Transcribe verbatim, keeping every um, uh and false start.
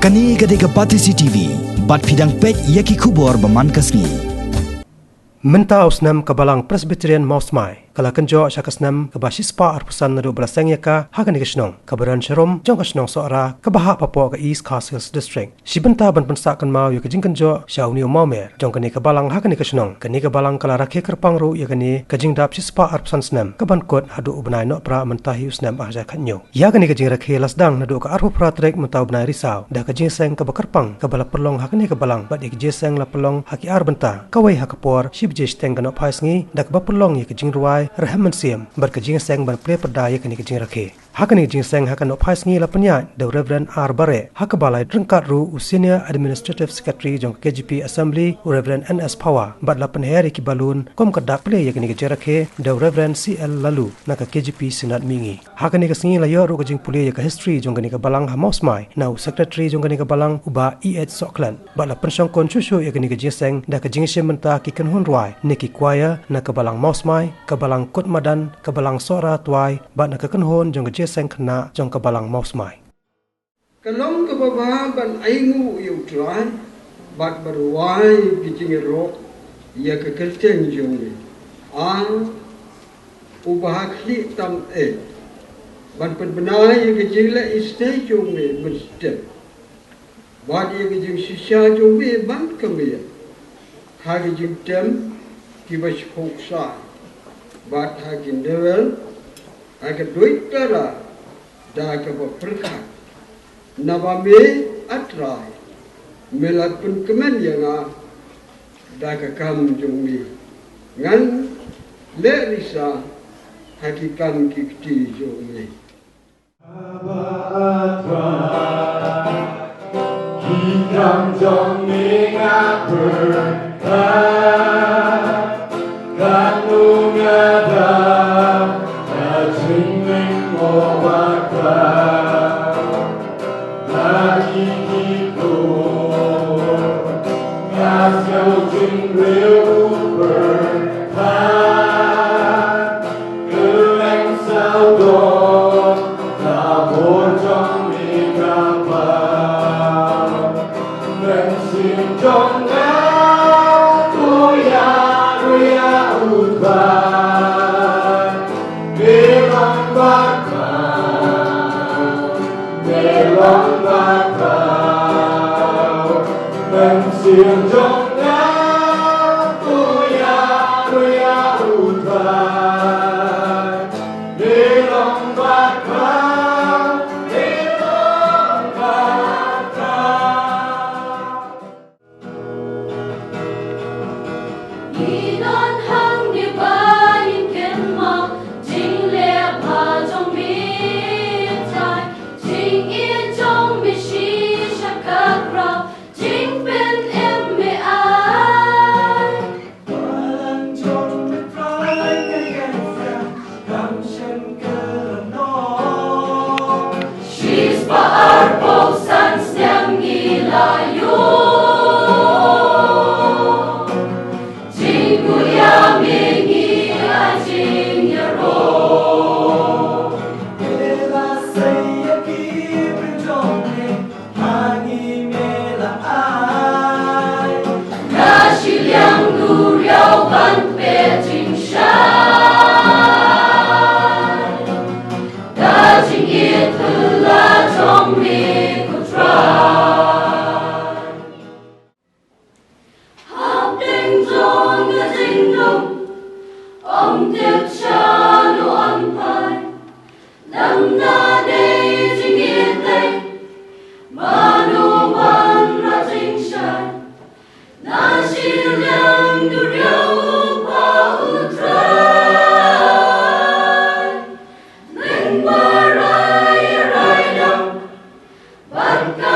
Kane ka dei ka Batesi T V, bad phi dang peit ïa ki khubor ba man ka sngi. Mynta u snem ka Balang Presbyterian Mawsmai ka la kynjoh sha ka snem kaba shispah arphew san naduh ba la seng ïa ka ha kane ka shnong, kaba don sharum jong ka shnong Sohra kaba hap hapoh ka East Khasi Hills District. Shi bynta ban pynsah kynmaw ïa ka jingkynjoh sha une u mawmer jong kane ka balang ha kane ka shnong, kane ka balang ka la rakhe kyrpang ruh ïa kane ka jingdap shispah arphew san snem, kaban kut haduh u bnai Nohprah mynta hi u snem ar hajar khathynñiew. Ïa kane ka jingrakhe la sdang naduh ka arphew phra tarik mynta u bnai Risaw da ka jingïaseng kaba kyrpang kaba la pynlong ha kane ka balang, bad ïa ka jingïaseng la pynlong ha ki ar bynta, kawei ha ka por shi baje shiteng ka nohphai sngi da kaba pynlong ïa ka jingrwai rhem mynsiem bad ka jingïaseng ban plie pyrda ïa kane ka jingrakhe. Ha kane ka jingïaseng ha ka nohphai sngi la pynïaid da u Reverend R Bareh, ha kaba la ryngkat ruh u Senior Administrative Secretary jong ka K J P Assembly, u Reverend N S Phawa, bad la pynher ïa ki balloon kum ka dak plie ïa kane ka jingrakhe da u Reverend C L Laloo na ka K J P Synod Mihngi. Ha kane ka sngi la ïoh ruh ka jingpule ïa ka history jong kane ka balang ha Mawsmai na u Secretary jong kane ka balang, u Bah E H Sohkhlet. Bad la pynshongkun shuh shuh ïa kane ka jingïaseng da ka jingïashim bynta ki kynhun rwai ne ki choir na ka balang Mawsmai, ka balang Kutmadan, ka balang Sohra Twai, bad na ka kynhun jong ka jingïaseng khynnah jong ka balang Mawsmai. Ka long kaba bha ban ainguh ïa U Trai bad ban rwai ki jingïaroh ïa ka kyrteng jong me, A Uba ha khlieh tam eh, ban pynbna ïa ka jingleh isynei jong me mynstep, bad ïa ka jingshisha jong me man ka miet, ha ki jingtem kiba shkhohsai, bad ha ki newel, ha ka duid tara da kaba pyrkhat. Naba me, A Trai, me la pynkmen ïa nga da ka kam jong me. Ngan leh risa ha ki kam ki kti jong me. Ki kam jong me nga pyrkhat, katno nga dap, ka jingmynsaw bakla. Nga ki ki ko, nga sngewthuh riew u pyrkhat. Kyrteng sawdong, ka bor jong me ka bang. Mynsiem jong nga, to ïa, to ïa u Trai. Me long bakla, me long bakla. Mynsiem jong nga, to ïa, to ïa u Trai. Shispah arphew san snem ngi la ïoh jingkhuid ïa me, ngi ai jingïaroh. Nga shiliang duriaw ban peit jingshai da jingïeit phylla jong me, ko Trai. Hapdeng jong ka jingdum, ym tip shano yn phai. Lymda dei jingïeit, mano ban rah jingshai? Nga shiliang duriaw, U Kpa U Trai. Lyngba rai rai dang, bad ka